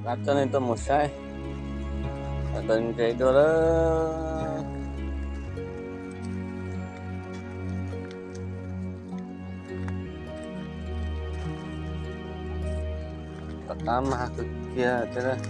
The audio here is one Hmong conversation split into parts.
Qab coj nej tuaj mus saib, tawm ntses dua lawm. Tom qab mag kawg kiag thiab.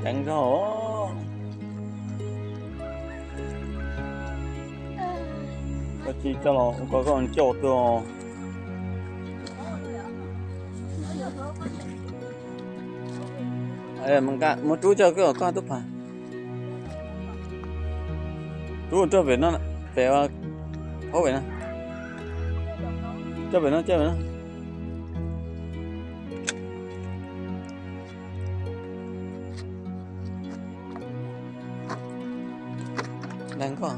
Ceev zog. Koj tsis coj los, koj, koj coj tuaj. Muab rub coj koj, koj tub pam. Rub rau pem no, pem, hauv pem no. Coj pem no, coj pem no. Leej koj.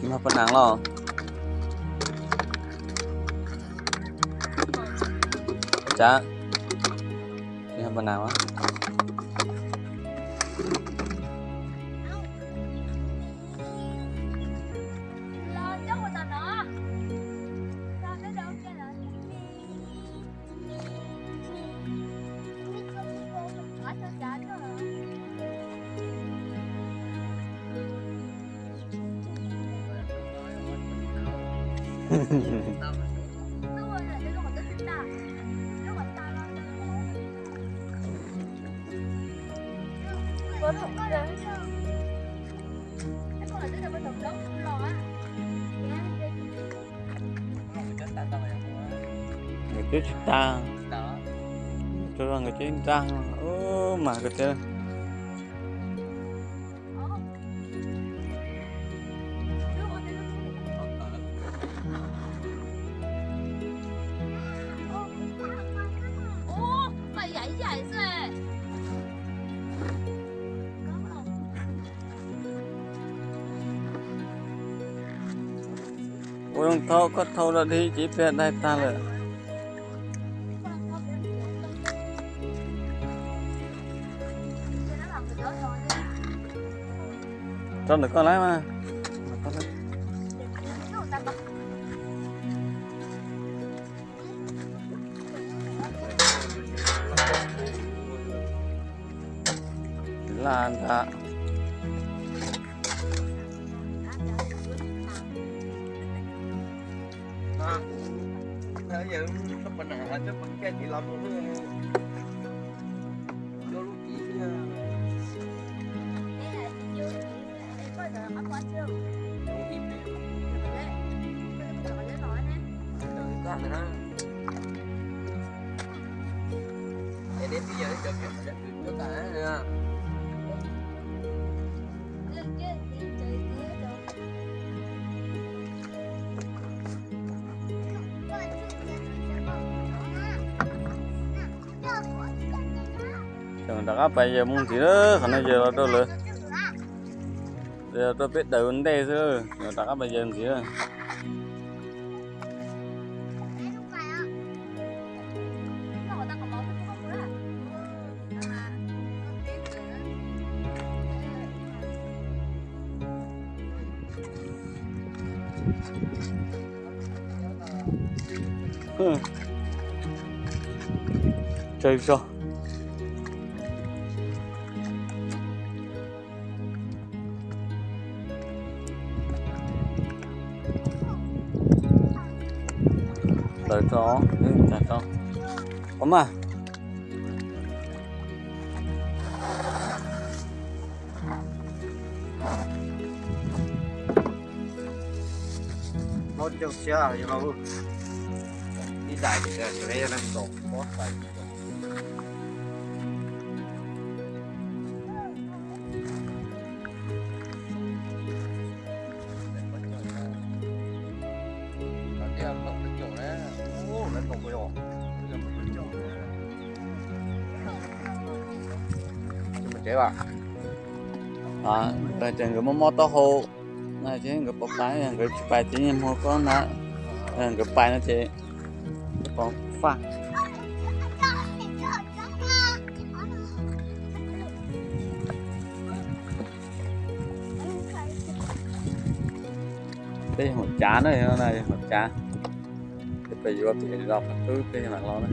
Tsis mag pas nas los? Cas tsis mag pas nas los? Nkawd twb tsis tag, rau nkawd cov ib nrab mas kawg thiab. Ua zoo thau, koj thau los dig ces peb dai tag lawm. Rau ntawm koj lawm mas. Laj ntag. Tseem rov qab pas yawg mus ntxiv lawm, qhov no yawg los rau lawv, yawg los rau peb daws ua ntej xwb, tseem rov qab pas yawg ntxiv lawm. Tsawg zog. Lawv tso, tso. Ua mas. Plaub caug txhiab yog ib daim, ib daim, Tsev a, ces nkawd mob mob taub hau no ces nkawd pais, nkawd tsis pais ces niaj hmo koj na, nkawd pais no ces nkawd pais faj. Peb yog hauv cav na, yog hauv cav, peb yuav pem zos qhov twg peb mam los na.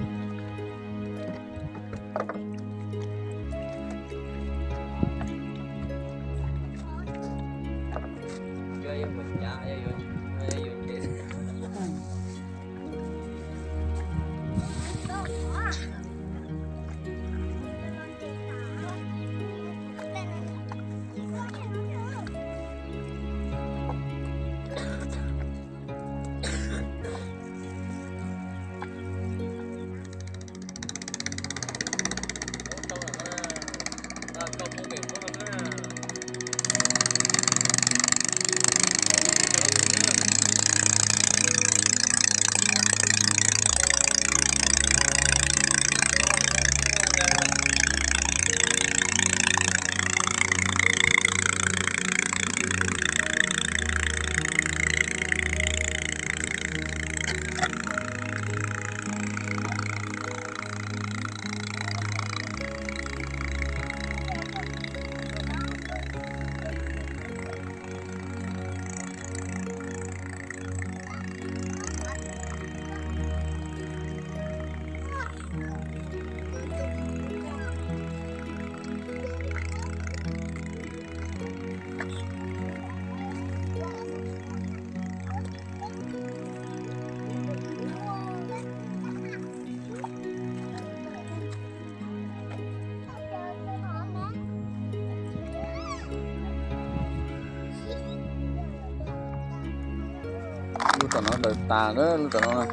Lub tom no daws tas lawm, lub tom no.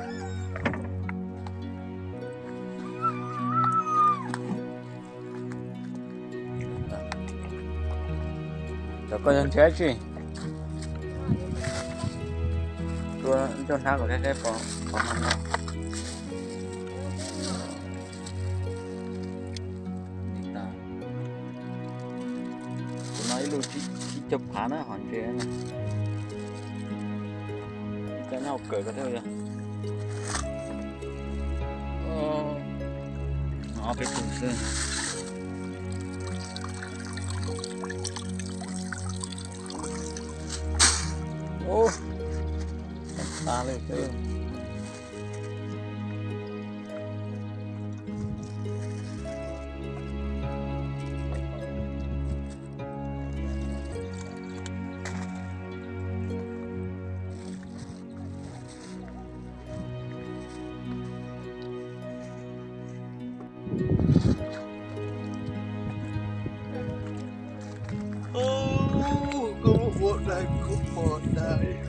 Cov koj yog nrhiav tsi? Tuaj ncauj hnab kom thiab pov no. Tus no ib lub tsib caug phav na, hov ntses na. Ib co nyob hauv kawm ko thiab yog. Ob peb tug xwb. Ub, tas li xwb. Koj ua dais kuv pom dais.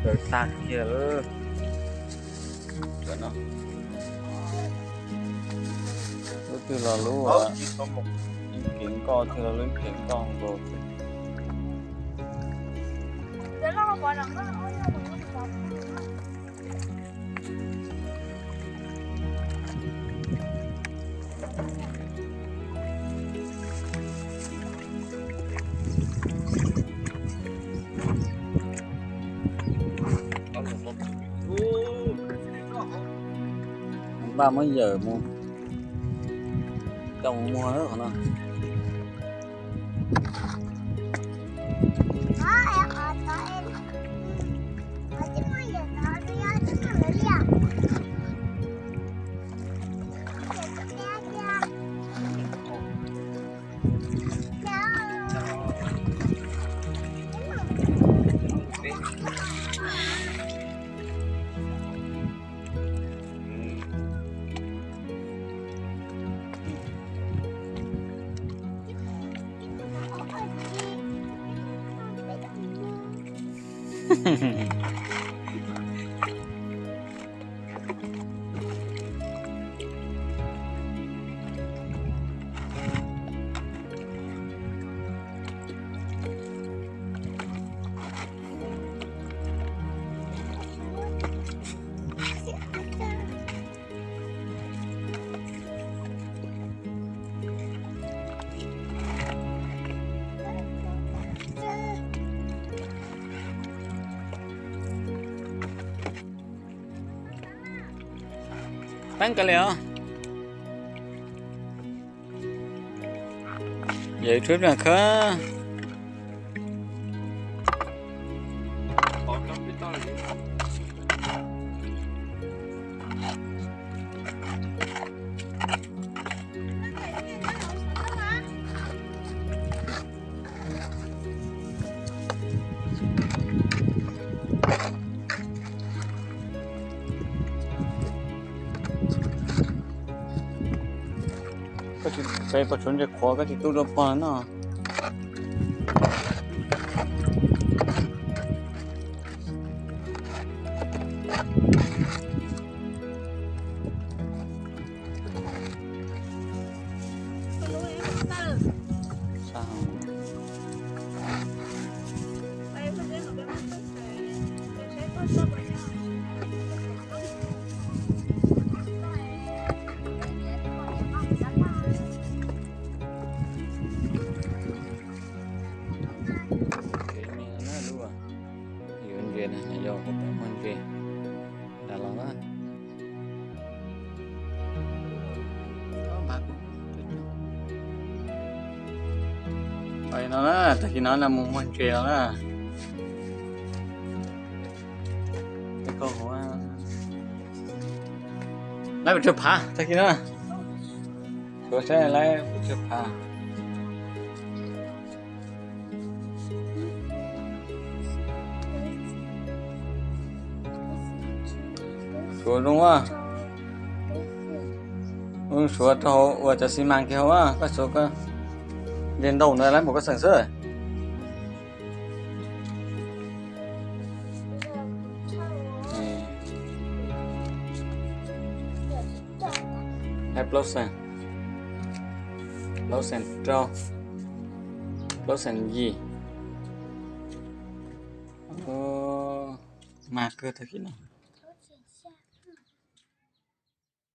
Daws tag kiag lawm. Lub twg los lub ib kev nkoj, twg los lub ib kev nkoj nkaus. Npaj muab yawm mus coj mus muag qhov no. Teeb kawg li os. Yog ib tug plag khawb. Koj tsis, peb pog tshuav ntses qhuav koj tsis tu rau pog no. Yuav ntses na, yog kuv pab muag ntses nram los na. Pais no na, tag kis no na mus muag ntses los na. Laib pes tsawg phav tag kis no? Suav saib laib pes tsawg phav. Suav zoo a. Suav rau hauv uas cov xi mas kiag hauv a, koj suav koj ntses ntau ntawd laib npaum koj xeem xwb. Laib plaub xeem, plaub xeem rau, plaub xeem yim. Mas kawg tag kis no.